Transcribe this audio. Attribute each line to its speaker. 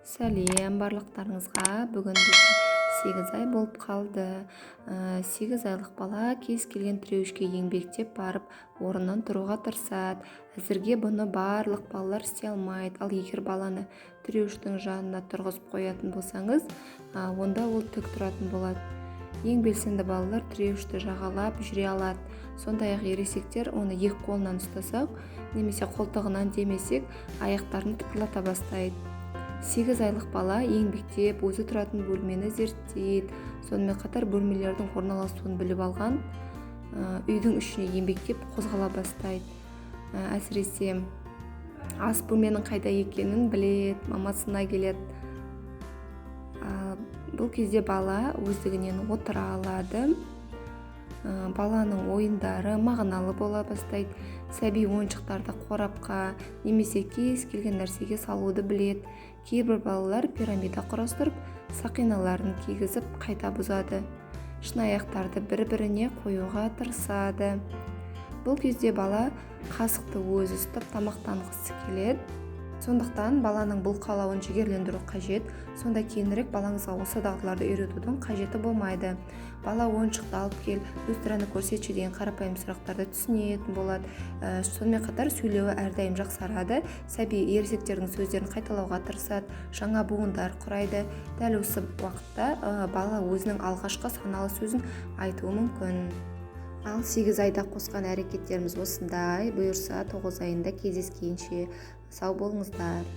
Speaker 1: Сәлем барлықтарыңызға! Бүгін бізде 8 ай болып қалды. 8 айлық бала кез келген тіреуішке еңбектеп барып, орнынан тұруға тырысады. Әзірге бұны барлық балалар істей алмайды. Ал егер баланы тіреуіштің жанына тұрғызып қоятын болсаңыз, онда ол тік тұратын болады. Ең белсенді балалар тіреуішті жағалап жүре алады. Сондай ақ ересектер оны екі қолынан ұстасақ немесе қолтығынан демесек, аяқтарын тыпырлата бастайды. 8 айлық бала еңбектеп өзі тұратын бөлмені зерттейді. Сонымен қатар бөлмелердің орналасуын біліп алған, үйдің ішіне еңбектеп қозғала бастайды. Әсіресе ас бөлменің қайда екенін біледі, мамасына келеді. Бұл кезде бала өздігінен отыра алады. Баланың ойындары мағыналы бола бастайды. Сәби ойыншықтарды қорапқа немесе кез келген нәрсеге салуды біледі. Кейбір балалар пирамида құрастырып, сақиналарын кигізіп, қайта бұзады. Шыныаяқтарды бір біріне қоюға тырысады. Бұл кезде бала қасықты өзі ұстап тамақтанғысы келеді. Сондықтан баланың бұл қалауын жігерлендіру қажет. Сонда кейінірек балаңызға осы дағдыларды үйретудің қажеті болмайды. Бала «ойыншықты алып кел», «люстраны көрсетші» деген қарапайым сұрақтарды түсінетін болады. Сонымен қатар сөйлеуі әрдайым жақсарады. Сәби ересектердің сөздерін қайталауға тырысады, жаңа буындар құрайды. Дәл осы уақытта бала өзінің алғашқы саналы сөзін айтуы мүмкін. Ал 8 айда қосқан әрекеттеріміз осындай. Бұйырса, 9 айында кездескенше сау болыңыздар!